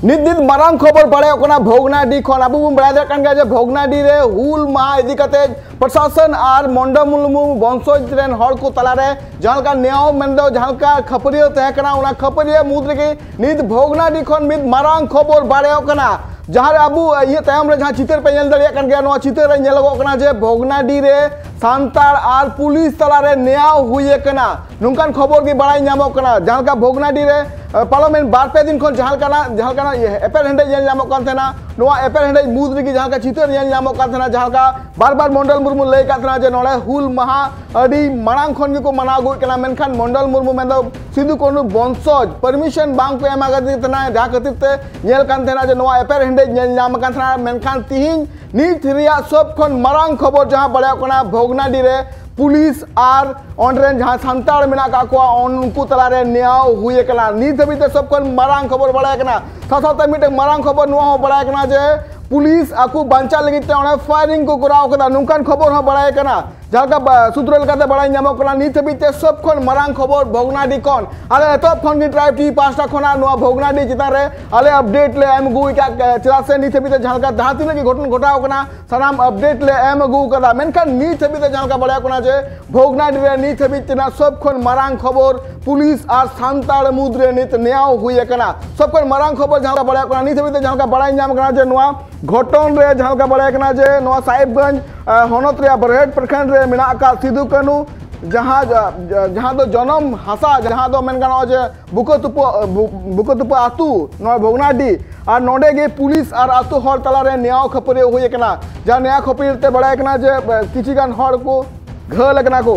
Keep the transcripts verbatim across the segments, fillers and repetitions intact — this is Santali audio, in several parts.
ᱱᱤᱛ ᱱᱤᱛ ᱢᱟᱨᱟᱝ ᱠᱷᱚᱵᱚᱨ ᱵᱟᱲᱟᱭᱚᱜ ᱠᱟᱱᱟ ᱵᱷᱚᱜᱽᱱᱟᱰᱤ ᱠᱷᱚᱱ᱾ ᱟᱵᱚ ᱵᱚᱱ ᱵᱟᱲᱟᱭ ᱫᱟᱲᱮᱭᱟᱜ ᱠᱟᱱ ᱜᱮᱭᱟ ᱡᱮ ᱵᱷᱚᱜᱽᱱᱟᱰᱤ ᱨᱮ ᱦᱩᱞ ᱢᱟᱦᱟ ᱤᱫᱤ ᱠᱟᱛᱮ ᱯᱨᱚᱥᱟᱥᱚᱱ ᱟᱨ ᱢᱚᱱᱰᱚᱞ ᱢᱩᱨᱢᱩ ᱵᱚᱝᱥᱚᱡᱽ ᱨᱮᱱ ᱦᱚᱲ ᱠᱚ ᱛᱟᱞᱟᱨᱮ ᱡᱟᱦᱟᱸ ᱞᱮᱠᱟ ᱱᱮᱭᱟᱣ ᱢᱮᱱᱫᱚ ᱡᱟᱦᱟᱸ ᱞᱮᱠᱟ ᱠᱷᱟᱹᱯᱟᱹᱨᱤᱭᱟᱹ ᱛᱟᱦᱮᱸ ᱠᱟᱱᱟ, ᱚᱱᱟ ᱠᱷᱟᱹᱯᱟᱹᱨᱤᱭᱟᱹ ᱢᱩᱫᱽ ᱨᱮᱜᱮ ᱱᱤᱛ ᱵᱷᱚᱜᱽᱱᱟᱰᱤ ᱠᱷᱚᱱ ᱢᱤᱫ ᱢᱟᱨᱟᱝ ᱠᱷᱚᱵᱚᱨ ᱵᱟᱲᱟᱭᱚᱜ ᱠᱟᱱᱟ᱾ ᱡᱟᱦᱟᱸ ᱨᱮ ᱟᱵᱚ ᱤᱭᱟᱹ ᱛᱟᱭᱚᱢ ᱨᱮ ᱡᱟᱦᱟᱸ ᱪᱤᱛᱟᱹᱨ ᱯᱮ ᱧᱮᱞ ᱫᱟᱲᱮᱭᱟᱜ ᱠᱟᱱ ᱜᱮᱭᱟ, ᱱᱚᱣᱟ ᱪᱤᱛᱟᱹᱨ ᱨᱮ ᱧᱮᱞᱚᱜᱚᱜ ᱠᱟᱱᱟ ᱡᱮ ᱵᱷᱚᱜᱽᱱᱟᱰᱤ ᱨᱮ ᱥᱟᱱᱛᱟᱲ ᱟᱨ ᱯᱩᱞᱤᱥ ᱛᱟᱞᱟᱨᱮ ᱱᱮᱭᱟᱣ ᱦᱩᱭ ᱟᱠᱟᱱᱟ, ᱱᱚᱝᱠᱟᱱ ᱠᱷᱚᱵᱚᱨ ᱜᱮ ᱵᱟᱲᱟᱭ ᱧᱟᱢᱚᱜ ᱠᱟᱱᱟ᱾ ᱡᱟᱦᱟᱸ ᱞᱮᱠᱟ ᱵᱷᱚᱜᱽᱱᱟᱰᱤ ᱨᱮ, ᱮ, ᱯᱟᱨᱚᱢᱮᱱ ᱵᱟᱨ ᱯᱮ ᱫᱤᱱ ᱠᱷᱚᱱ ᱡᱟᱦᱟᱸ ᱞᱮᱠᱟᱱᱟᱜ, ᱡᱟᱦᱟᱸ ᱞᱮᱠᱟᱱᱟᱜ ᱤᱭᱟᱹ ᱮᱯᱮᱨ ᱦᱮᱸᱰᱮᱡ ᱧᱮᱞ ᱧᱟᱢᱚᱜ ᱠᱟᱱ ᱛᱟᱦᱮᱱᱟ, ᱱᱚᱣᱟ ᱮᱯᱮᱨ ᱦᱮᱸᱰᱮᱡ ᱢᱩᱫᱽ ᱨᱮᱜᱮ ᱡᱟᱦᱟᱸ ᱞᱮᱠᱟ ᱪᱤᱛᱟᱹᱨ ᱧᱮᱞ ᱧᱟᱢᱚᱜ ᱠᱟᱱ ᱛᱟᱦᱮᱱᱟ, ᱡᱟᱦᱟᱸ ᱞᱮᱠᱟ ᱵᱟᱨ ᱵᱟᱨ ᱢᱚᱱᱰᱚᱞ ᱢᱩᱨᱢᱩ ᱞᱟᱹᱭ ᱠᱟᱜ ᱛᱟᱦᱮᱱᱟ ᱡᱮ ᱱᱚᱰᱮ ᱦᱩᱞ ᱢᱟᱦᱟ ᱟᱹᱰᱤ ᱢᱟᱲᱟᱝ ᱠᱷᱚᱱ ᱜᱮᱠᱚ ᱢᱟᱱᱟᱣ ᱟᱹᱜᱩᱭᱮᱫ ᱠᱟᱱᱟ, ᱢᱮᱱᱠᱷᱟᱱ ᱢᱚᱱᱰᱚᱞ ᱢᱩᱨᱢᱩ ᱢᱮᱱᱫᱚ ᱥᱤᱫᱩ ᱠᱟᱹᱱᱦᱩ ᱵᱚᱝᱥᱚᱡᱽ ᱯᱟᱨᱢᱤᱥᱚᱱ ᱵᱟᱝ ᱠᱚ ᱮᱢ ᱟᱠᱟᱫᱮ ᱛᱟᱦᱮᱱᱟ, ᱡᱟᱦᱟᱸ ᱠᱷᱟᱹᱛᱤᱨ ᱛᱮ ᱧᱮᱞ ᱠᱟᱱ ᱛᱟᱦᱮᱱᱟ ᱡᱮ ᱱᱚᱣᱟ ᱮᱯᱮᱨ ᱦᱮᱸᱰᱮᱡ ᱧᱮᱞ ᱧᱟᱢ ᱟᱠᱟᱱ ᱛᱟᱦᱮᱱᱟ᱾ ᱢᱮᱱᱠᱷᱟᱱ ᱛᱤᱦᱤᱧ ᱱᱤᱛ ᱨᱮᱭᱟᱜ ᱥᱚᱵ ᱠᱷᱚᱱ ᱢᱟᱨᱟᱝ ᱠᱷᱚᱵᱚᱨ ᱡᱟᱦᱟᱸ ᱵᱟᱲᱟᱭᱚᱜ ᱠᱟᱱᱟ, ᱵᱷᱚᱜᱽᱱᱟᱰᱤ ᱨᱮ ᱯᱩᱞᱤᱥ ᱟᱨ ᱚᱸᱰᱮ ᱨᱮᱱ ᱡᱟᱦᱟᱸ ᱥᱟᱱᱛᱟᱲ ᱢᱮᱱᱟᱜ ᱟᱠᱟᱫ ᱠᱚᱣᱟ, ᱩᱱᱠᱩ ᱛᱟᱞᱟᱨᱮ ᱱᱮᱭᱟᱣ ᱦᱩᱭ ᱟᱠᱟᱱᱟ᱾ ᱱᱤᱛ ᱫᱷᱟᱹᱵᱤᱡ ᱛᱮ ᱥᱚᱵ ᱠᱷᱚᱱ ᱢᱟᱨᱟᱝ ᱠᱷᱚᱵᱚᱨ ᱵᱟᱲᱟᱭ ᱠᱟᱱᱟ᱾ ᱥᱟᱶ ᱥᱟᱶᱛᱮ ᱢᱤᱫᱴᱮᱱ ᱢᱟᱨᱟᱝ ᱠᱷᱚᱵᱚᱨ ᱱᱚᱣᱟ ᱦᱚᱸ ᱵᱟᱲᱟᱭ ᱠᱟᱱᱟ ᱡᱮ ᱯᱩᱞᱤᱥ ᱟᱠᱚ ᱵᱟᱧᱪᱟᱣ ᱞᱟᱹᱜᱤᱫ ᱛᱮ ᱚᱸᱰᱮ ᱯᱷᱟᱭᱨᱤᱝ ᱠᱚ ᱠᱚᱨᱟᱣ ᱠᱟᱫᱟ, ᱱᱚᱝᱠᱟᱱ ᱠᱷᱚᱵᱚᱨ ᱦᱚᱸ ᱵᱟᱲᱟᱭ ᱠᱟᱱᱟ᱾ ᱡᱟᱦᱟᱸ ᱞᱮᱠᱟ ᱵᱟ-, ᱥᱩᱛᱨᱚ ᱞᱮᱠᱟᱛᱮ ᱵᱟᱲᱟᱭ ᱧᱟᱢᱚᱜ ᱠᱟᱱᱟ, ᱱᱤᱛ ᱦᱟᱹᱵᱤᱡ ᱛᱮ ᱥᱚᱵ ᱠᱷᱚᱱ ᱢᱟᱨᱟᱝ ᱠᱷᱚᱵᱚᱨ ᱵᱷᱚᱜᱽᱱᱟᱰᱤ ᱠᱷᱚᱱ᱾ ᱟᱞᱮ ᱮᱛᱚᱦᱚᱵ ᱠᱷᱚᱱ ᱜᱮ ᱴᱨᱟᱭᱤᱵᱽ ᱴᱤᱵᱷᱤ ᱯᱟᱦᱴᱟ ᱠᱷᱚᱱᱟᱜ ᱱᱚᱣᱟ ᱵᱷᱚᱜᱽᱱᱟᱰᱤ ᱪᱮᱛᱟᱱ ᱨᱮ ᱟᱞᱮ ᱟᱯᱰᱮᱴ ᱞᱮ ᱮᱢ ᱟᱹᱜᱩ ᱟᱠᱟᱫ, ᱪᱮᱫᱟᱜ ᱥᱮ ᱱᱤᱛ ᱦᱟᱹᱵᱤᱡ ᱛᱮ ᱡᱟᱦᱟᱸ ᱞᱮᱠᱟ ᱡᱟᱦᱟᱸ ᱛᱤᱱᱟᱹᱜ ᱜᱮ ᱜᱷᱚᱴᱚᱱ ᱜᱷᱚᱴᱟᱣ ᱠᱟᱱᱟ, ᱥᱟᱱᱟᱢ ᱟᱯᱰᱮᱴ ᱞᱮ ᱮᱢ ᱟᱹᱜᱩ ᱟᱠᱟᱫᱟ᱾ ᱢᱮᱱᱠᱷᱟᱱ ᱱᱤᱛ ᱦᱟᱹᱵᱤᱡ ᱛᱮ ᱡᱟᱦᱟᱸ ᱞᱮᱠᱟ ᱵᱟᱲᱟᱭᱚᱜ ᱠᱟᱱᱟ ᱡᱮ ᱵᱷᱚᱜᱽᱱᱟᱰᱤ ᱨᱮ ᱱᱤᱛ ᱦᱟᱹᱵᱤᱡ ᱛᱮᱱᱟᱜ ᱥᱚᱵ ᱠᱷᱚᱱ ᱢᱟᱨᱟᱝ ᱠᱷᱚᱵᱚᱨ ᱯᱩᱞᱤᱥ ᱟᱨ ᱥᱟᱱᱛᱟᱲ ᱢᱩᱫᱽ ᱨᱮ ᱱᱤᱛ ᱱᱮᱭᱟᱣ ᱦᱩᱭ ᱟᱠᱟᱱᱟ᱾ ᱥᱚᱵ ᱠᱷᱚᱱ ᱢᱟᱨᱟᱝ ᱠᱷᱚᱵᱚᱨ ᱡᱟᱦᱟᱸ ᱞᱮᱠᱟ ᱵᱟᱲᱟᱭᱚᱜ ᱠᱟᱱᱟ, ᱱᱤᱛ ᱦᱟᱹᱵᱤᱡ ᱛᱮ ᱡᱟᱦᱟᱸ ᱞᱮᱠᱟ ᱵᱟᱲᱟᱭ ᱧᱟᱢ ᱠᱟᱱᱟ ᱡᱮ ᱱᱚᱣᱟ ᱜᱷᱚᱴᱚᱱ ᱨᱮ ᱡᱟᱦᱟᱸ ᱞᱮᱠᱟ ᱵᱟᱲᱟᱭ ᱠᱟᱱᱟ ᱡᱮ ᱱᱚᱣᱟ ᱥᱟᱦᱮᱵᱽᱜᱚᱸᱡᱽ, ᱟᱸ, ᱦᱚᱱᱚᱛ ᱨᱮᱭᱟᱜ ᱵᱚᱨᱦᱮᱴ ᱯᱨᱚᱠᱷᱚᱸᱰ ᱨᱮ ᱢᱮᱱᱟᱜ ᱟᱠᱟᱫ ᱥᱤᱫᱩ ᱠᱟᱹᱱᱦᱩ ᱡᱟᱦᱟᱸ, ᱡᱟ-, ᱡᱟᱦᱟᱸ ᱫᱚ ᱡᱚᱱᱚᱢ ᱦᱟᱥᱟ, ᱡᱟᱦᱟᱸ ᱫᱚ ᱢᱮᱱ ᱜᱟᱱᱚᱜᱼᱟ ᱡᱮ ᱵᱩᱠᱟᱹ ᱛᱩᱯᱩ, ᱵᱩ-, ᱵᱩᱠᱟᱹ ᱛᱩᱯᱩ ᱟᱹᱛᱩ, ᱱᱚᱣᱟ ᱵᱷᱚᱜᱽᱱᱟᱰᱤ, ᱟᱨ ᱱᱚᱰᱮ ᱜᱮ ᱯᱩᱞᱤᱥ ᱟᱨ ᱟᱹᱛᱩ ᱦᱚᱲ ᱛᱟᱞᱟᱨᱮ ᱱᱮᱭᱟᱣ ᱠᱷᱟᱹᱯᱟᱹᱨᱤ ᱦᱩᱭ ᱟᱠᱟᱱᱟ᱾ ᱡᱟᱦᱟᱸ ᱱᱮᱭᱟᱣ ᱠᱷᱟᱹᱯᱟᱹᱨᱤ ᱛᱮ ᱵᱟᱲᱟᱭ ᱠᱟᱱᱟ ᱡᱮ, ᱮ, ᱠᱤᱪᱷᱤ ᱜᱟᱱ ᱦᱚᱲ ᱠᱚ ᱜᱷᱟᱹᱞ ᱟᱠᱟᱱᱟ ᱠᱚ᱾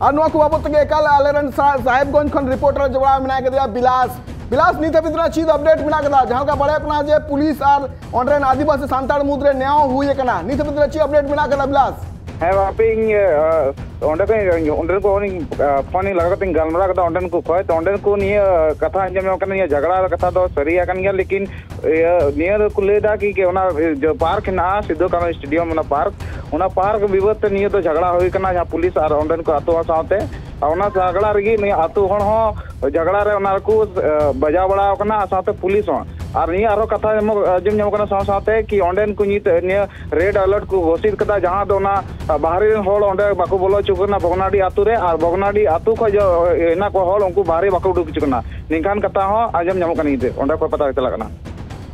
ᱟᱨ ᱱᱚᱣᱟ ᱠᱚ ᱵᱟᱵᱚᱫ ᱛᱮᱜᱮ ᱮᱠᱟᱞ ᱟᱞᱮᱨᱮᱱ ᱥᱟ-, ᱥᱟᱦᱮᱵᱽᱜᱚᱸᱡᱽ ᱠᱷᱚᱱ ᱨᱤᱯᱳᱨᱴᱟᱨ ᱡᱚᱲᱟᱣ ᱢᱮᱱᱟᱭ ᱠᱟᱫᱮᱭᱟ ᱵᱤᱞᱟᱥ᱾ ᱵᱤᱞᱟᱥ, ᱱᱤᱛ ᱦᱟᱹᱵᱤᱡ ᱛᱮ ᱪᱮᱫ ᱟᱯᱰᱮᱴ ᱢᱮᱱᱟᱜ ᱠᱟᱫᱟ? ᱡᱟᱦᱟᱸ ᱞᱮᱠᱟ ᱵᱟᱲᱟᱭᱚᱜ ᱠᱟᱱᱟ ᱡᱮ ᱯᱩᱞᱤᱥ ᱟᱨ ᱚᱸᱰᱮ ᱨᱮᱱ ᱟᱹᱫᱤᱵᱟᱹᱥᱤ ᱥᱟᱱᱛᱟᱲ ᱢᱩᱫᱽᱨᱮ ᱱᱮᱭᱟᱣ ᱦᱩᱭ ᱟᱠᱟᱱᱟ, ᱱᱤᱛ ᱦᱟᱹᱵᱤᱡ ᱛᱮ ᱪᱮᱫ ᱟᱯᱰᱮᱴ ᱢᱮᱱᱟᱜ ᱠᱟᱫᱟ ᱵᱤᱞᱟᱥ? ᱦᱮᱸ ᱵᱟᱯᱤ, ᱤᱧ, ᱟᱸ, ᱚᱸᱰᱮ ᱠᱷᱚᱱ, ᱚᱸᱰᱮ ᱠᱷᱚᱱ ᱤᱧ, ᱟᱸ, ᱯᱷᱳᱱ ᱤᱧ ᱞᱟᱜᱟᱣ ᱠᱟᱛᱮᱧ ᱜᱟᱞᱢᱟᱨᱟᱣ ᱠᱮᱫᱟ ᱚᱸᱰᱮᱱ ᱠᱚ ᱠᱷᱚᱡ᱾ ᱛᱚ ᱚᱸᱰᱮᱱ ᱠᱚ ᱱᱤᱭᱟᱹ ᱠᱟᱛᱷᱟ ᱟᱸᱡᱚᱢ ᱧᱟᱢᱚᱜ ᱠᱟᱱᱟ, ᱱᱤᱭᱟᱹ ᱡᱷᱟᱜᱽᱲᱟ ᱠᱟᱛᱷᱟ ᱫᱚ ᱥᱟᱹᱨᱤ ᱟᱠᱟᱱ ᱜᱮᱭᱟ, ᱞᱮᱠᱤᱱ ᱤᱭᱟᱹ, ᱱᱤᱭᱟᱹ ᱫᱚᱠᱚ ᱞᱟᱹᱭ ᱮᱫᱟ ᱠᱤ, ᱠᱤ ᱚᱱᱟ ᱡᱮ ᱯᱟᱨᱠ ᱦᱮᱱᱟᱜᱼᱟ, ᱥᱤᱫᱩ ᱠᱟᱹᱱᱦᱩ ᱥᱴᱮᱰᱤᱭᱟᱢ, ᱚᱱᱟ ᱯᱟᱨᱠ, ᱚᱱᱟ ᱯᱟᱨᱠ ᱵᱤᱵᱟᱹᱫ ᱛᱮ ᱱᱤᱭᱟᱹ ᱫᱚ ᱡᱷᱟᱜᱽᱲᱟ ᱦᱩᱭ ᱠᱟᱱᱟ, ᱡᱟᱦᱟᱸ ᱯᱩᱞᱤᱥ ᱟᱨ ᱚᱸᱰᱮᱱ ᱠᱚ ᱟᱹᱛᱩ ᱦᱚᱲ ᱥᱟᱶᱛᱮ᱾ ᱟᱨ ᱚᱱᱟ ᱡᱷᱟᱜᱽᱲᱟ ᱨᱮᱜᱮ ᱱᱤᱭᱟᱹ ᱟᱹᱛᱩ ᱦᱚᱲ ᱦᱚᱸ ᱡᱷᱟᱜᱽᱲᱟ ᱨᱮ ᱚᱱᱟ ᱨᱮᱠᱚ, ᱮ, ᱵᱟᱡᱟᱣ ᱵᱟᱲᱟ ᱟᱠᱟᱱᱟ, ᱟᱨ ᱥᱟᱶᱛᱮ ᱯᱩᱞᱤᱥ ᱦᱚᱸ᱾ ᱟᱨ ᱱᱤᱭᱟᱹ ᱟᱨᱦᱚᱸ ᱠᱟᱛᱷᱟ ᱟᱸᱡᱚᱢ ᱧᱟᱢᱚᱜ ᱠᱟᱱᱟ, ᱥᱟᱶ ᱥᱟᱶᱛᱮ ᱠᱤ ᱚᱸᱰᱮᱱ ᱠᱚ ᱱᱤᱛ ᱱᱤᱭᱟᱹ ᱨᱮᱰ ᱟᱞᱟᱨᱴ ᱠᱚ ᱜᱷᱳᱥᱤᱛ ᱠᱟᱫᱟ, ᱡᱟᱦᱟᱸ ᱫᱚ ᱚᱱᱟ, ᱟ, ᱵᱟᱦᱨᱮ ᱨᱮᱱ ᱦᱚᱲ ᱚᱸᱰᱮ ᱵᱟᱠᱚ ᱵᱚᱞᱚ ᱦᱚᱪᱚ ᱠᱟᱱᱟ ᱵᱷᱚᱜᱽᱱᱟᱰᱤ ᱟᱹᱛᱩ ᱨᱮ, ᱟᱨ ᱵᱷᱚᱜᱽᱱᱟᱰᱤ ᱟᱹᱛᱩ ᱠᱷᱚᱱ ᱡᱚ-, ᱦᱮᱱᱟᱜ ᱠᱚ ᱦᱚᱲ ᱩᱱᱠᱩ ᱵᱟᱦᱨᱮ ᱵᱟᱠᱚ ᱩᱰᱩᱠ ᱦᱚᱪᱚ ᱠᱟᱱᱟ, ᱱᱤᱝᱠᱟᱱ ᱠᱟᱛᱷᱟ ᱦᱚᱸ ᱟᱸᱡᱚᱢ ᱧᱟᱢᱚᱜ ᱠᱟᱱᱟ ᱱᱤᱛ ᱚᱸᱰᱮ ᱠᱷᱚᱱ ᱯᱟᱛᱟ ᱪᱟᱞᱟᱜ ᱠᱟᱱᱟ᱾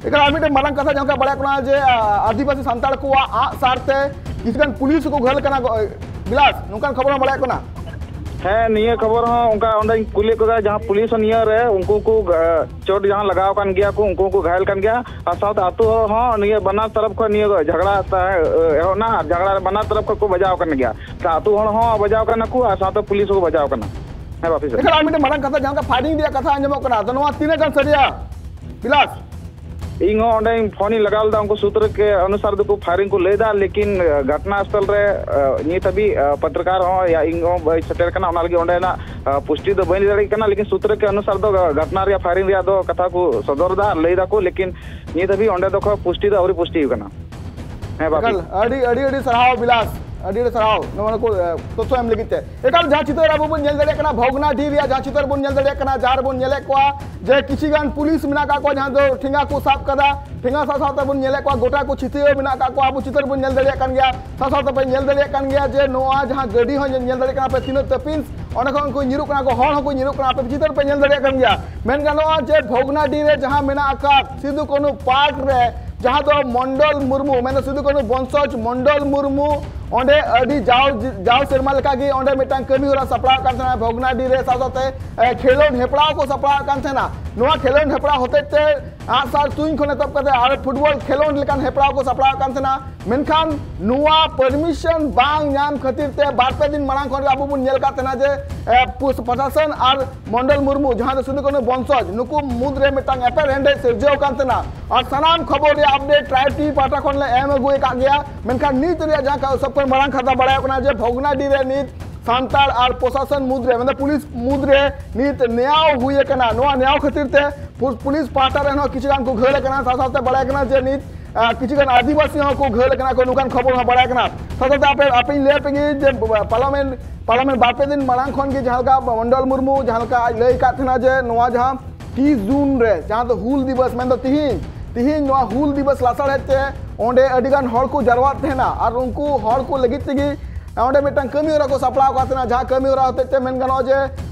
ᱮᱠᱟᱞ ᱟᱨ ᱢᱤᱫᱴᱮᱱ ᱢᱟᱨᱟᱝ ᱠᱟᱛᱷᱟ ᱡᱟᱦᱟᱸ ᱞᱮᱠᱟ ᱵᱟᱲᱟᱭᱚᱜ ᱠᱟᱱᱟ ᱡᱮ, ᱟ, ᱟᱹᱫᱤᱵᱟᱹᱥᱤ ᱥᱟᱱᱛᱟᱲ ᱠᱚᱣᱟᱜ ᱟᱜ ᱥᱟᱨ ᱛᱮ ᱠᱤᱪᱷᱩ ᱜᱟᱱ ᱯᱩᱞᱤᱥ ᱦᱚᱸᱠᱚ ᱜᱷᱟᱹᱞ ᱠᱟᱱᱟ ᱜᱚ-, ᱵᱤᱞᱟᱥ, ᱱᱚᱝᱠᱟᱱ ᱠᱷᱚᱵᱚᱨ ᱦᱚᱸ ᱵᱟᱲᱟᱭᱚᱜ ᱠᱟᱱᱟ᱾ ᱦᱮᱸ, ᱱᱤᱭᱟᱹ ᱠᱷᱚᱵᱚᱨ ᱦᱚᱸ ᱚᱱᱠᱟ ᱚᱸᱰᱮᱧ ᱠᱩᱞᱤ ᱠᱚᱫᱟ ᱡᱟᱦᱟᱸ ᱯᱩᱞᱤᱥ ᱦᱚᱸ ᱱᱤᱭᱟᱹ ᱨᱮ ᱩᱱᱠᱩ ᱠᱚ, ᱟ, ᱪᱳᱴ ᱡᱟᱦᱟᱸ ᱞᱟᱜᱟᱣ ᱟᱠᱟᱱ ᱜᱮᱭᱟ ᱠᱚ, ᱩᱱᱠᱩ ᱦᱚᱸᱠᱚ ᱜᱷᱟᱭᱮᱞ ᱠᱟᱱ ᱜᱮᱭᱟ᱾ ᱟᱨ ᱥᱟᱶᱛᱮ ᱟᱹᱛᱩ ᱦᱚᱲ ᱦᱚᱸ ᱱᱤᱭᱟᱹ ᱵᱟᱱᱟᱨ ᱛᱚᱨᱚᱯ ᱠᱷᱚᱱ ᱱᱤᱭᱟᱹ ᱡᱷᱟᱜᱽᱲᱟ ᱛᱟᱦᱮᱸ, ᱮ, ᱮᱦᱚᱵ ᱮᱱᱟ ᱟᱨ ᱡᱷᱟᱜᱽᱲᱟ ᱨᱮ ᱵᱟᱱᱟᱨ ᱛᱚᱨᱚᱯ ᱠᱷᱚᱱ ᱠᱚ ᱵᱟᱡᱟᱣ ᱟᱠᱟᱱ ᱜᱮᱭᱟ᱾ ᱛᱟ ᱟᱹᱛᱩ ᱦᱚᱲ ᱦᱚᱸ ᱵᱟᱡᱟᱣ ᱠᱟᱱᱟ ᱠᱚ ᱟᱨ ᱥᱟᱶᱛᱮ ᱯᱩᱞᱤᱥ ᱦᱚᱸᱠᱚ ᱵᱟᱡᱟᱣ ᱠᱟᱱᱟ᱾ ᱦᱮᱸ, ᱵᱟᱯᱤ ᱥᱮᱫ᱾ ᱮᱠᱟᱞ ᱟᱨ ᱢᱤᱫᱴᱮᱱ ᱢᱟᱨᱟᱝ ᱠᱟᱛᱷᱟ ᱡᱟᱦᱟᱸ ᱞᱮᱠᱟ ᱯᱷᱟᱭᱨᱤᱝ ᱨᱮᱭᱟᱜ ᱠᱟᱛᱷᱟ ᱟᱸᱡᱚᱢᱚᱜ ᱠᱟᱱᱟ, ᱟᱫᱚ ᱱᱚᱣᱟ ᱛᱤᱱᱟᱹᱜ ᱜᱟᱱ ᱥᱟᱹᱨᱤᱭᱟ, ᱵᱤᱞᱟᱥ? ᱤᱧ ᱦᱚᱸ ᱚᱸᱰᱮ ᱯᱷᱳᱱ ᱤᱧ ᱞᱟᱜᱟᱣ ᱞᱮᱫᱟ, ᱩᱱᱠᱩ ᱥᱩᱛᱨᱚ ᱠᱮ ᱚᱱᱩᱥᱟᱨ ᱫᱚᱠᱚ ᱯᱷᱟᱭᱨᱤᱝ ᱠᱚ ᱞᱟᱹᱭ ᱮᱫᱟ, ᱞᱮᱠᱤᱱ, ᱟ, ᱜᱷᱚᱴᱱᱟ ᱥᱛᱷᱚᱞ ᱨᱮ, ᱟ, ᱱᱤᱛ ᱦᱟᱹᱵᱤᱡ, ᱟ, ᱯᱚᱛᱨᱚᱠᱟᱨ ᱦᱚᱸ ᱭᱟ ᱤᱧ ᱦᱚᱸ ᱵᱟᱹᱧ ᱥᱮᱴᱮᱨ ᱠᱟᱱᱟ, ᱚᱱᱟ ᱞᱟᱹᱜᱤᱫ ᱚᱸᱰᱮᱱᱟᱜ, ᱟ, ᱯᱩᱥᱴᱤ ᱫᱚ ᱵᱟᱹᱧ ᱞᱟᱹᱭ ᱫᱟᱲᱮᱭᱟᱜ ᱠᱟᱱᱟ, ᱞᱮᱠᱤᱱ ᱥᱩᱛᱨᱚ ᱠᱮ ᱚᱱᱩᱥᱟᱨ ᱫᱚ ᱜᱷᱚᱴᱱᱟ ᱨᱮᱭᱟᱜ ᱯᱷᱟᱭᱨᱤᱝ ᱨᱮᱭᱟᱜ ᱫᱚ ᱠᱟᱛᱷᱟ ᱠᱚ ᱥᱚᱫᱚᱨ ᱮᱫᱟ ᱟᱨ ᱞᱟᱹᱭ ᱫᱟᱠᱚ, ᱞᱮᱠᱤᱱ ᱱᱤᱛ ᱦᱟᱹᱵᱤᱡ ᱚᱸᱰᱮ ᱫᱚ ᱠᱷᱚᱱ ᱯᱩᱥᱴᱤ ᱫᱚ ᱟᱹᱣᱨᱤ ᱯᱩᱥᱴᱤ ᱦᱩᱭᱩᱜ ᱠᱟᱱᱟ᱾ ᱦᱮᱸ, ᱵᱟᱯᱤ᱾ ᱮᱠᱟᱞ, ᱟᱹᱰᱤ, ᱟᱹᱰᱤ, ᱟᱹᱰᱤ ᱥᱟᱨᱦᱟᱣ ᱵᱤᱞᱟᱥ, ᱟᱹᱰᱤ, ᱟᱹᱰᱤ ᱥᱟᱨᱦᱟᱣ ᱱᱚᱣᱟ ᱠᱚ, ᱮ, ᱛᱚᱛᱛᱷᱚ ᱮᱢ ᱞᱟᱹᱜᱤᱫ ᱛᱮ᱾ ᱮᱠᱟᱞ, ᱡᱟᱦᱟᱸ ᱪᱤᱛᱟᱹᱨ ᱟᱵᱚ ᱵᱚᱱ ᱧᱮᱞ ᱫᱟᱲᱮᱭᱟᱜ ᱠᱟᱱᱟ, ᱵᱷᱚᱜᱽᱱᱟᱰᱤ ᱨᱮᱭᱟᱜ ᱡᱟᱦᱟᱸ ᱪᱤᱛᱟᱹᱨ ᱵᱚᱱ ᱧᱮᱞ ᱫᱟᱲᱮᱭᱟᱜ ᱠᱟᱱᱟ, ᱡᱟᱦᱟᱸ ᱨᱮᱵᱚᱱ ᱧᱮᱞᱮᱫ ᱠᱚᱣᱟ ᱡᱮ ᱠᱤᱪᱷᱤ ᱜᱟᱱ ᱯᱩᱞᱤᱥ ᱢᱮᱱᱟᱜ ᱟᱠᱟᱫ ᱠᱚᱣᱟ, ᱡᱟᱦᱟᱸ ᱫᱚ ᱴᱷᱮᱸᱜᱟ ᱠᱚ ᱥᱟᱵ ᱠᱟᱫᱟ, ᱴᱷᱮᱸᱜᱟ ᱥᱟᱶ ᱥᱟᱶᱛᱮ ᱵᱚᱱ ᱧᱮᱞᱮᱫ ᱠᱚᱣᱟ, ᱜᱚᱴᱟ ᱠᱚ ᱪᱷᱤᱛᱟᱹᱣ ᱢᱮᱱᱟᱜ ᱟᱠᱟᱫ ᱠᱚᱣᱟ, ᱟᱵᱚ ᱪᱤᱛᱟᱹᱨ ᱵᱚᱱ ᱧᱮᱞ ᱫᱟᱲᱮᱭᱟᱜ ᱠᱟᱱ ᱜᱮᱭᱟ᱾ ᱥᱟᱶ ᱥᱟᱶᱛᱮ ᱯᱮ ᱧᱮᱞ ᱫᱟᱲᱮᱭᱟᱜ ᱠᱟᱱ ᱜᱮᱭᱟ ᱡᱮ ᱱᱚᱣᱟ ᱡᱟᱦᱟᱸ ᱜᱟᱹᱰᱤ ᱦᱚᱸ ᱧᱮᱞ ᱫᱟᱲᱮᱭᱟᱜ ᱠᱟᱱᱟ ᱯᱮ ᱛᱤᱱᱟᱹᱜ ᱛᱟᱹᱯᱤᱥ, ᱚᱸᱰᱮ ᱠᱷᱚᱱ ᱠᱚ ᱧᱤᱨᱩᱜ ᱠᱟᱱᱟ ᱠᱚ, ᱦᱚᱲ ᱦᱚᱸᱠᱚ ᱧᱤᱨᱩᱜ ᱠᱟᱱᱟ, ᱟᱯᱮ ᱪᱤᱛᱟᱹᱨ ᱯᱮ ᱧᱮᱞ ᱫᱟᱲᱮᱭᱟᱜ ᱠᱟᱱ ᱜᱮᱭᱟ᱾ ᱢᱮᱱ ᱜᱟᱱᱚᱜᱼᱟ ᱡᱮ ᱵᱷᱚᱜᱽᱱᱟᱰᱤ ᱨᱮ ᱡᱟᱦᱟᱸ ᱢᱮᱱᱟᱜ ᱟᱠᱟᱫ ᱥᱤᱫᱩ ᱠᱟᱹᱱᱦᱩ ᱯᱟᱨᱠ ᱨᱮ, ᱡᱟᱦᱟᱸ ᱫᱚ ᱢᱚᱱᱰᱚᱞ ᱢᱩᱨᱢᱩ, ᱢᱮᱱᱫᱚ ᱥᱤᱫᱩ ᱠᱟᱹᱱᱦᱩ ᱵᱚᱝᱥᱚᱡᱽ ᱢᱚᱱᱰᱚᱞ ᱢᱩᱨᱢᱩ, ᱚᱸᱰᱮ ᱟᱹᱰᱤ ᱡᱟᱣ, ᱡᱟᱣ ᱥᱮᱨᱢᱟ ᱞᱮᱠᱟᱜᱮ ᱚᱸᱰᱮ ᱢᱤᱫᱴᱟᱝ ᱠᱟᱹᱢᱤ ᱦᱚᱨᱟ ᱥᱟᱯᱲᱟᱣ ᱠᱟᱱ ᱛᱟᱦᱮᱱᱟ ᱵᱷᱚᱜᱽᱱᱟᱰᱤ ᱨᱮ, ᱥᱟᱶ ᱥᱟᱶᱛᱮ, ᱮ, ᱠᱷᱮᱞᱳᱰ ᱦᱮᱯᱨᱟᱣ ᱠᱚ ᱥᱟᱯᱲᱟᱣ ᱠᱟᱱ ᱛᱟᱦᱮᱱᱟ᱾ ᱱᱚᱣᱟ ᱠᱷᱮᱞᱳᱰ ᱦᱮᱯᱨᱟᱣ ᱦᱚᱛᱮᱡ ᱛᱮ ᱟᱜᱼᱥᱟᱨ ᱛᱩᱧ ᱠᱷᱚᱱ ᱮᱛᱚᱦᱚᱵ ᱠᱟᱛᱮ ᱟᱨ ᱯᱷᱩᱴᱵᱚᱞ ᱠᱷᱮᱞᱳᱰ ᱞᱮᱠᱟᱱ ᱦᱮᱯᱨᱟᱣ ᱠᱚ ᱥᱟᱯᱲᱟᱣ ᱠᱟᱱ ᱛᱟᱦᱮᱱᱟ᱾ ᱢᱮᱱᱠᱷᱟᱱ ᱱᱚᱣᱟ ᱯᱟᱨᱢᱤᱥᱚᱱ ᱵᱟᱝ ᱧᱟᱢ ᱠᱷᱟᱹᱛᱤᱨ ᱛᱮ ᱵᱟᱨ ᱯᱮ ᱫᱤᱱ ᱢᱟᱲᱟᱝ ᱠᱷᱚᱱ ᱜᱮ ᱟᱵᱚ ᱵᱚᱱ ᱧᱮᱞ ᱠᱟᱜ ᱛᱟᱦᱮᱱᱟ ᱡᱮ, ᱮ, ᱯᱩᱥ-, ᱯᱨᱚᱥᱟᱥᱚᱱ ᱟᱨ ᱢᱚᱱᱰᱚᱞ ᱢᱩᱨᱢᱩ, ᱡᱟᱦᱟᱸ ᱫᱚ ᱥᱤᱫᱩ ᱠᱟᱹᱱᱦᱩ ᱵᱚᱝᱥᱚᱡᱽ, ᱱᱩᱠᱩ ᱢᱩᱫᱽᱨᱮ ᱢᱤᱫᱴᱟᱝ ᱮᱯᱮᱨᱦᱮᱸᱰᱮᱡ ᱥᱤᱨᱡᱟᱹᱣ ᱠᱟᱱ ᱛᱟᱦᱮᱱᱟ᱾ ᱟᱨ ᱥᱟᱱᱟᱢ ᱠᱷᱚᱵᱚᱨ ᱨᱮᱭᱟᱜ ᱟᱯᱰᱮᱴ ᱴᱨᱟᱭᱤᱵᱽ ᱴᱤᱵᱷᱤ ᱯᱟᱦᱴᱟ ᱠᱷᱚᱱ ᱞᱮ ᱮᱢ ᱟᱹᱜᱩ ᱟᱠᱟᱫ ᱜᱮᱭᱟ᱾ ᱢᱮᱱᱠᱷᱟᱱ ᱱᱤᱛ ᱨᱮᱭᱟᱜ ᱡᱟᱦᱟᱸ ᱠᱟ-, ᱥᱚᱵ ᱠᱷᱚᱱ ᱢᱟᱨᱟᱝ ᱠᱟᱛᱷᱟ ᱵᱟᱲᱟᱭᱚᱜ ᱠᱟᱱᱟ ᱡᱮ ᱵᱷᱚᱜᱽᱱᱟᱰᱤ ᱨᱮ ᱱᱤᱛ ᱥᱟᱱᱛᱟᱲ ᱟᱨ ᱯᱨᱚᱥᱟᱥᱚᱱ ᱢᱩᱫᱽᱨᱮ, ᱢᱮᱱᱫᱚ ᱯᱩᱞᱤᱥ ᱢᱩᱫᱽᱨᱮ ᱱᱤᱛ ᱱᱮᱭᱟᱣ ᱦᱩᱭ ᱟᱠᱟᱱᱟ᱾ ᱱᱚᱣᱟ ᱱᱮᱭᱟᱣ ᱠᱷᱟᱹᱛᱤᱨ ᱛᱮ ᱯᱩ-, ᱯᱩᱞᱤᱥ ᱯᱟᱦᱴᱟ ᱨᱮᱱ ᱦᱚᱸ ᱠᱤᱪᱷᱩ ᱜᱟᱱ ᱠᱚ ᱜᱷᱟᱹᱞ ᱟᱠᱟᱱᱟ᱾ ᱥᱟᱶ ᱥᱟᱶᱛᱮ ᱵᱟᱲᱟᱭ ᱠᱟᱱᱟ ᱡᱮ ᱱᱤᱛ ᱟᱨ ᱠᱤᱪᱷᱩ ᱜᱟᱱ ᱟᱹᱫᱤᱵᱟᱹᱥᱤ ᱦᱚᱸᱠᱚ ᱜᱷᱟᱹᱞ ᱟᱠᱟᱱᱟ ᱠᱚ, ᱱᱚᱝᱠᱟᱱ ᱠᱷᱚᱵᱚᱨ ᱦᱚᱸ ᱵᱟᱲᱟᱭ ᱠᱟᱱᱟ᱾ ᱥᱟᱶ ᱥᱟᱶᱛᱮ ᱟᱯᱮ, ᱟᱯᱮᱧ ᱞᱟᱹᱭ ᱟᱯᱮ ᱜᱮ ᱡᱮ ᱯᱟᱨᱞᱟᱢᱮᱱᱴ, ᱯᱟᱨᱞᱟᱢᱮᱱᱴ ᱵᱟᱨ ᱯᱮ ᱫᱤᱱ ᱢᱟᱲᱟᱝ ᱠᱷᱚᱱ ᱜᱮ ᱡᱟᱦᱟᱸ ᱞᱮᱠᱟ ᱢᱚᱱᱰᱚᱞ ᱢᱩᱨᱢᱩ ᱡᱟᱦᱟᱸ ᱞᱮᱠᱟ ᱟᱡ ᱞᱟᱹᱭ ᱟᱠᱟᱫ ᱛᱟᱦᱮᱱᱟ ᱡᱮ ᱱᱚᱣᱟ ᱡᱟᱦᱟᱸ ᱛᱤᱥ ᱡᱩᱱ ᱨᱮ, ᱡᱟᱦᱟᱸ ᱫᱚ ᱦᱩᱞ ᱫᱤᱵᱚᱥ, ᱢᱮᱱᱫᱚ ᱛᱤᱦᱤᱧ, ᱛᱤᱦᱤᱧ ᱱᱚᱣᱟ ᱦᱩᱞ ᱫᱤᱵᱚᱥ ᱞᱟᱥᱟᱲᱦᱮᱫ ᱛᱮ ᱚᱸᱰᱮ ᱟᱹᱰᱤ ᱜᱟᱱ ᱦᱚᱲ ᱠᱚ ᱡᱟᱨᱣᱟᱜ ᱛᱟᱦᱮᱱᱟ ᱟᱨ ᱩᱱᱠᱩ ᱦᱚᱲ ᱠᱚ ᱞᱟᱹᱜᱤᱫ ᱛᱮᱜᱮ ᱚᱸᱰᱮ ᱢᱤᱫᱴᱟᱝ ᱠᱟᱹᱢᱤ ᱦᱚᱨᱟ ᱠᱚ ᱥᱟᱯᱲᱟᱣ ᱟᱠᱟᱫ ᱛᱟᱦᱮᱱᱟ, ᱡᱟᱦᱟᱸ ᱠᱟᱹᱢᱤ ᱦᱚᱨᱟ ᱦᱚᱛᱮᱡ ᱛᱮ ᱢᱮᱱ ᱜᱟᱱᱚᱜᱼᱟ ᱡᱮ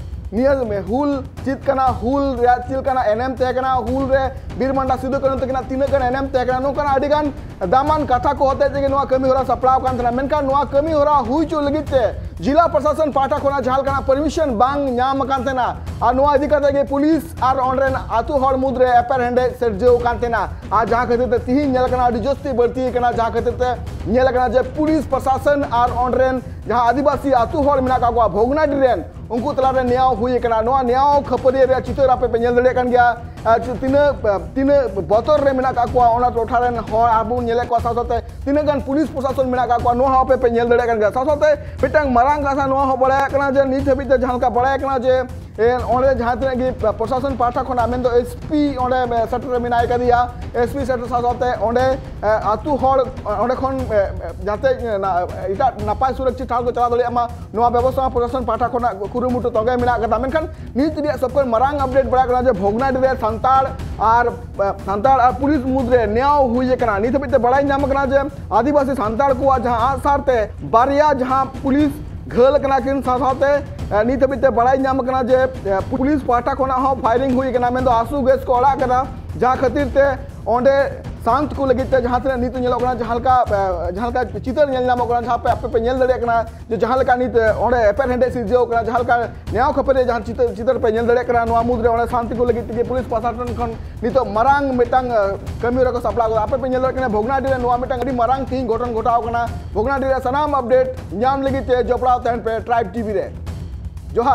ᱱᱤᱭᱟᱹ ᱦᱩᱞ ᱪᱮᱫ ᱠᱟᱱᱟ, ᱦᱩᱞ ᱨᱮᱭᱟᱜ ᱪᱮᱫ ᱞᱮᱠᱟᱱᱟᱜ ᱮᱱᱮᱢ ᱛᱟᱦᱮᱸ ᱠᱟᱱᱟ, ᱦᱩᱞ ᱨᱮ ᱵᱤᱨ ᱢᱟᱱᱰᱟ ᱥᱤᱫᱩ ᱠᱟᱹᱱᱦᱩ ᱛᱟᱹᱠᱤᱱᱟᱜ ᱛᱤᱱᱟᱹᱜ ᱜᱟᱱ ᱮᱱᱮᱢ ᱛᱟᱦᱮᱸ ᱠᱟᱱᱟ, ᱱᱚᱝᱠᱟᱱᱟᱜ ᱟᱹᱰᱤ ᱜᱟᱱ ᱫᱟᱢᱟᱱ ᱠᱟᱛᱷᱟ ᱠᱚ ᱦᱚᱛᱮᱡ ᱛᱮᱜᱮ ᱱᱚᱣᱟ ᱠᱟᱹᱢᱤ ᱦᱚᱨᱟ ᱥᱟᱯᱲᱟᱣ ᱠᱟᱱ ᱛᱟᱦᱮᱱᱟ᱾ ᱢᱮᱱᱠᱷᱟᱱ ᱱᱚᱣᱟ ᱠᱟᱹᱢᱤ ᱦᱚᱨᱟ ᱦᱩᱭ ᱦᱚᱪᱚ ᱞᱟᱹᱜᱤᱫ ᱛᱮ ᱡᱤᱞᱟ ᱯᱨᱚᱥᱟᱥᱚᱱ ᱯᱟᱦᱴᱟ ᱠᱷᱚᱱᱟᱜ ᱡᱟᱦᱟᱸ ᱞᱮᱠᱟᱱᱟᱜ ᱯᱟᱨᱢᱤᱥᱚᱱ ᱵᱟᱝ ᱧᱟᱢ ᱟᱠᱟᱱ ᱛᱟᱦᱮᱱᱟ᱾ ᱟᱨ ᱱᱚᱣᱟ ᱤᱫᱤ ᱠᱟᱛᱮ ᱜᱮ ᱯᱩᱞᱤᱥ ᱟᱨ ᱚᱸᱰᱮ ᱨᱮᱱ ᱟᱹᱛᱩ ᱦᱚᱲ ᱢᱩᱫᱽᱨᱮ ᱮᱯᱮᱨᱦᱮᱸᱰᱮᱡ ᱥᱤᱨᱡᱟᱹᱣ ᱟᱠᱟᱱ ᱛᱟᱦᱮᱱᱟ᱾ ᱟᱨ ᱡᱟᱦᱟᱸ ᱠᱷᱟᱹᱛᱤᱨ ᱛᱮ ᱛᱤᱦᱤᱧ ᱧᱮᱞ ᱠᱟᱱᱟ ᱟᱹᱰᱤ ᱡᱟᱹᱥᱛᱤ ᱵᱟᱹᱲᱛᱤ ᱟᱠᱟᱱᱟ, ᱡᱟᱦᱟᱸ ᱠᱷᱟᱹᱛᱤᱨ ᱛᱮ ᱧᱮᱞ ᱠᱟᱱᱟ ᱡᱮ ᱯᱩᱞᱤᱥ ᱯᱨᱚᱥᱟᱥᱚᱱ ᱟᱨ ᱚᱸᱰᱮ ᱨᱮᱱ ᱡᱟᱦᱟᱸ ᱟᱹᱫᱤᱵᱟᱹᱥᱤ ᱟᱹᱛᱩ ᱦᱚᱲ ᱢᱮᱱᱟᱜ ᱟᱠᱟᱫ ᱠᱚᱣᱟ ᱵᱷᱚᱜᱽᱱᱟᱰᱤ ᱨᱮᱱ, ᱩᱱᱠᱩ ᱛᱟᱞᱟᱨᱮ ᱱᱮᱭᱟᱣ ᱦᱩᱭ ᱟᱠᱟᱱᱟ᱾ ᱱᱚᱣᱟ ᱱᱮᱭᱟᱣ ᱠᱷᱟᱹᱯᱟᱹᱨᱤᱭᱟᱹ ᱨᱮᱭᱟᱜ ᱪᱤᱛᱟᱹᱨ ᱟᱯᱮ ᱯᱮ ᱧᱮᱞ ᱫᱟᱲᱮᱭᱟᱜ ᱠᱟᱱ ᱜᱮᱭᱟ᱾ ᱟᱨ ᱛᱤᱱᱟᱹᱜ, ᱛᱤᱱᱟᱹᱜ ᱵᱚᱛᱚᱨ ᱨᱮ ᱢᱮᱱᱟᱜ ᱟᱠᱟᱫ ᱠᱚᱣᱟ ᱚᱱᱟ ᱴᱚᱴᱷᱟ ᱨᱮᱱ ᱦᱚᱲ ᱟᱨ ᱵᱚᱱ ᱧᱮᱞᱮᱫ ᱠᱚᱣᱟ, ᱥᱟᱶ ᱥᱟᱶᱛᱮ ᱛᱤᱱᱟᱹᱜ ᱜᱟᱱ ᱯᱩᱞᱤᱥ ᱯᱨᱚᱥᱟᱥᱚᱱ ᱢᱮᱱᱟᱜ ᱟᱠᱟᱫ ᱠᱚᱣᱟ, ᱱᱚᱣᱟ ᱦᱚᱸ ᱟᱯᱮ ᱯᱮ ᱧᱮᱞ ᱫᱟᱲᱮᱭᱟᱜ ᱠᱟᱱ ᱜᱮᱭᱟ᱾ ᱥᱟᱶ ᱥᱟᱶᱛᱮ ᱢᱤᱫᱴᱟᱝ ᱢᱟᱨᱟᱝ ᱠᱟᱛᱷᱟ ᱱᱚᱣᱟ ᱦᱚᱸ ᱵᱟᱲᱟᱭ ᱠᱟᱱᱟ ᱡᱮ ᱱᱤᱛ ᱦᱟᱹᱵᱤᱡ ᱛᱮ ᱡᱟᱦᱟᱸ ᱞᱮᱠᱟ ᱵᱟᱲᱟᱭ ᱠᱟᱱᱟ ᱡᱮ ᱮ, ᱚᱸᱰᱮ ᱡᱟᱦᱟᱸ ᱛᱤᱱᱟᱹᱜ ᱜᱮ ᱯᱨᱚᱥᱟᱥᱚᱱ ᱯᱟᱦᱴᱟ ᱠᱷᱚᱱᱟᱜ ᱢᱮᱱᱫᱚ ᱮᱥᱯᱤ ᱚᱸᱰᱮ, ᱮ, ᱥᱮᱴᱮᱨ ᱢᱮᱱᱟᱭ ᱠᱟᱫᱮᱭᱟ, ᱮᱥᱯᱤ ᱥᱮᱴᱮᱨ ᱥᱟᱶ ᱥᱟᱶᱛᱮ ᱚᱸᱰᱮ, ᱮ, ᱟᱹᱛᱩ ᱦᱚᱲ ᱚᱸᱰᱮ ᱠᱷᱚᱱ, ᱮ, ᱡᱟᱛᱮ, ᱮ, ᱱᱟ-, ᱮᱴᱟᱜ ᱱᱟᱯᱟᱭ ᱥᱩᱨᱚᱠᱪᱷᱤᱛ ᱴᱷᱟᱶ ᱠᱚ ᱪᱟᱞᱟᱣ ᱫᱟᱲᱮᱭᱟᱜ ᱢᱟ, ᱱᱚᱣᱟ ᱵᱮᱵᱚᱥᱛᱷᱟ ᱯᱨᱚᱥᱟᱥᱚᱱ ᱯᱟᱦᱴᱟ ᱠᱷᱚᱱᱟᱜ ᱠᱩᱨᱩᱢᱩᱴᱩ ᱛᱚᱸᱜᱮ ᱢᱮᱱᱟᱜ ᱠᱟᱫᱟ᱾ ᱢᱮᱱᱠᱷᱟᱱ ᱱᱤᱛ ᱨᱮᱭᱟᱜ ᱥᱚᱵ ᱠᱷᱚᱱ ᱢᱟᱨᱟᱝ ᱟᱯᱰᱮᱴ ᱵᱟᱲᱟᱭ ᱠᱟᱱᱟ ᱡᱮ ᱵᱷᱚᱜᱽᱱᱟᱰᱤ ᱨᱮ ᱥᱟᱱᱛᱟᱲ ᱟᱨ, ᱮ, ᱥᱟᱱᱛᱟᱲ ᱟᱨ ᱯᱩᱞᱤᱥ ᱢᱩᱫᱽᱨᱮ ᱱᱮᱭᱟᱣ ᱦᱩᱭ ᱟᱠᱟᱱᱟ᱾ ᱱᱤᱛ ᱦᱟᱹᱵᱤᱡ ᱛᱮ ᱵᱟᱲᱟᱭ ᱧᱟᱢ ᱟᱠᱟᱱᱟ ᱡᱮ ᱟᱹᱫᱤᱵᱟᱹᱥᱤ ᱥᱟᱱᱛᱟᱲ ᱠᱚᱣᱟᱜ ᱡᱟᱦᱟᱸ ᱟᱜᱼᱥᱟᱨ ᱛᱮ ᱵᱟᱨᱭᱟ ᱡᱟᱦᱟᱸ ᱯᱩᱞᱤᱥ ᱜᱷᱟᱹᱞ ᱟᱠᱟᱱᱟ ᱠᱤᱱ, ᱥᱟᱶ ᱥᱟᱶᱛᱮ, ᱮ, ᱱᱤᱛ ᱦᱟᱹᱵᱤᱡ ᱛᱮ ᱵᱟᱲᱟᱭ ᱧᱟᱢ ᱟᱠᱟᱱᱟ ᱡᱮ, ᱮ, ᱯᱩᱞᱤᱥ ᱯᱟᱦᱴᱟ ᱠᱷᱚᱱᱟᱜ ᱦᱚᱸ ᱯᱷᱟᱭᱨᱤᱝ ᱦᱩᱭ ᱟᱠᱟᱱᱟ, ᱢᱮᱱᱫᱚ ᱟᱥᱩ ᱜᱮᱥ ᱠᱚ ᱟᱲᱟᱜ ᱟᱠᱟᱫᱟ, ᱡᱟᱦᱟᱸ ᱠᱷᱟᱹᱛᱤᱨ ᱛᱮ ᱚᱸᱰᱮ ᱥᱟᱱᱛ ᱠᱚ ᱞᱟᱹᱜᱤᱫ ᱛᱮ ᱡᱟᱦᱟᱸ ᱛᱤᱱᱟᱹᱜ ᱱᱤᱛ ᱧᱮᱞᱚᱜ ᱠᱟᱱᱟ, ᱡᱟᱦᱟᱸ ᱞᱮᱠᱟ, ᱮ, ᱡᱟᱦᱟᱸ ᱞᱮᱠᱟ ᱪᱤᱛᱟᱹᱨ ᱧᱮᱞ ᱧᱟᱢᱚᱜ ᱠᱟᱱᱟ, ᱡᱟᱦᱟᱸ ᱯᱮ, ᱟᱯᱮ ᱯᱮ ᱧᱮᱞ ᱫᱟᱲᱮᱭᱟᱜ ᱠᱟᱱᱟ ᱡᱮ ᱡᱟᱦᱟᱸ ᱞᱮᱠᱟ ᱱᱤᱛ, ᱮ, ᱚᱸᱰᱮ ᱮᱯᱮᱨᱦᱮᱸᱰᱮᱡ ᱥᱤᱨᱡᱟᱹᱣ ᱠᱟᱱᱟ, ᱡᱟᱦᱟᱸ ᱞᱮᱠᱟ ᱱᱮᱭᱟᱣ ᱠᱷᱟᱹᱯᱟᱹᱨᱤ ᱡᱟᱦᱟᱸ ᱪᱤᱛᱟᱹᱨ, ᱪᱤᱛᱟᱹᱨ ᱯᱮ ᱧᱮᱞ ᱫᱟᱲᱮᱭᱟᱜ ᱠᱟᱱᱟ, ᱱᱚᱣᱟ ᱢᱩᱫᱽᱨᱮ ᱚᱸᱰᱮ ᱥᱟᱱᱛᱤ ᱠᱚ ᱞᱟᱹᱜᱤᱫ ᱛᱮᱜᱮ ᱯᱩᱞᱤᱥ ᱯᱨᱚᱥᱟᱥᱚᱱ ᱠᱷᱚᱱ ᱱᱤᱛᱚᱜ ᱢᱟᱨᱟᱝ ᱢᱤᱫᱴᱟᱝ, ᱮ, ᱠᱟᱹᱢᱤ ᱦᱚᱨᱟ ᱠᱚ ᱥᱟᱯᱲᱟᱣ ᱠᱟᱫᱟ᱾ ᱟᱯᱮ ᱯᱮ ᱧᱮᱞ ᱫᱟᱲᱮᱭᱟᱜ ᱠᱟᱱᱟ ᱵᱷᱚᱜᱽᱱᱟᱰᱤ ᱨᱮ ᱱᱚᱣᱟ ᱢᱤᱫᱴᱟᱝ ᱟᱹᱰᱤ ᱢᱟᱨᱟᱝ ᱛᱮᱦᱮᱧ ᱜᱷᱚᱴᱚᱱ ᱜᱷᱚᱴᱟᱣ ᱠᱟᱱᱟ᱾ ᱵᱷᱚᱜᱽᱱᱟᱰᱤ ᱨᱮ ᱥᱟᱱᱟᱢ ᱟᱯᱰᱮᱴ ᱧᱟᱢ ᱞᱟᱹᱜᱤᱫ ᱛᱮ ᱡᱚᱯᱲᱟᱣ ᱛᱟᱦᱮᱱ ᱯᱮ ᱴᱨᱟᱭᱤᱵᱽ ᱴᱤᱵᱷᱤ ᱨᱮ᱾ ᱡᱚᱦᱟᱨ᱾